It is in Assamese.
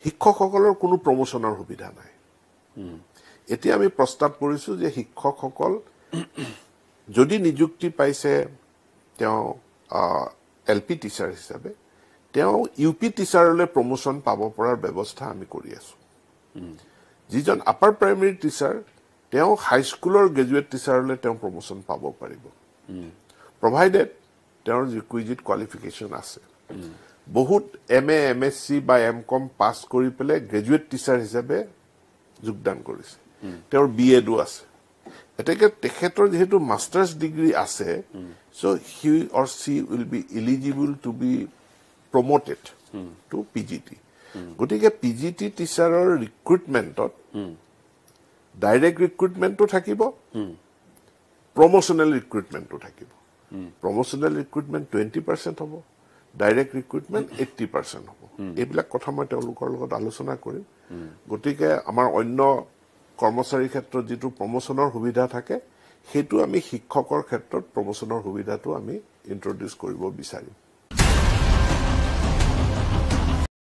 শিক্ষকসকলৰ কোনো প্ৰমোচনৰ সুবিধা নাই। এতিয়া আমি প্ৰস্তাৱ কৰিছো যে শিক্ষকসকল যদি নিযুক্তি পাইছে তেওঁ এল পি টিচাৰ হিচাপে, তেওঁ ইউ পি টিচাৰলৈ প্ৰমোচন পাব পৰাৰ ব্যৱস্থা আমি কৰি আছো। যিজন আপাৰ প্ৰাইমেৰী টিচাৰ, তেওঁ হাইস্কুলৰ গ্ৰেজুৱেট টিচাৰলৈ তেওঁ প্ৰমোচন পাব পাৰিব, প্ৰভাইডেড তেওঁৰ ৰিকুইজিট কোৱালিফিকেশ্যন আছে। বহুত M A, M S C বা এম কম পাছ কৰি পেলাই গ্ৰেজুৱেট টিচাৰ হিচাপে যোগদান কৰিছে, তেওঁৰ বি এডো আছে। এতেকে তেখেতৰ যিহেতু মাষ্টাৰ্ছ ডিগ্ৰী আছে, so he or she will be eligible to be promoted to PGT। গতিকে পি জি টি টিচাৰৰ ৰিক্ৰুটমেণ্টত ডাইৰেক্ট ৰিক্ৰুটমেণ্টো থাকিব, প্ৰমোচনেল ৰিক্ৰুটমেণ্টো থাকিব। প্ৰমোচনেল ৰিক্ৰুটমেণ্ট 20% হ'ব, ডাইৰেক্ট ৰিক্ৰুটমেণ্ট 80% হ'ব। এইবিলাক কথা মই তেওঁলোকৰ লগত আলোচনা কৰিম। গতিকে আমাৰ অন্য কৰ্মচাৰীৰ ক্ষেত্ৰত যিটো প্ৰমোচনৰ সুবিধা থাকে, সেইটো আমি শিক্ষকৰ ক্ষেত্ৰত প্ৰমোচনৰ সুবিধাটো আমি ইন্ট্ৰডিউচ কৰিব বিচাৰিম।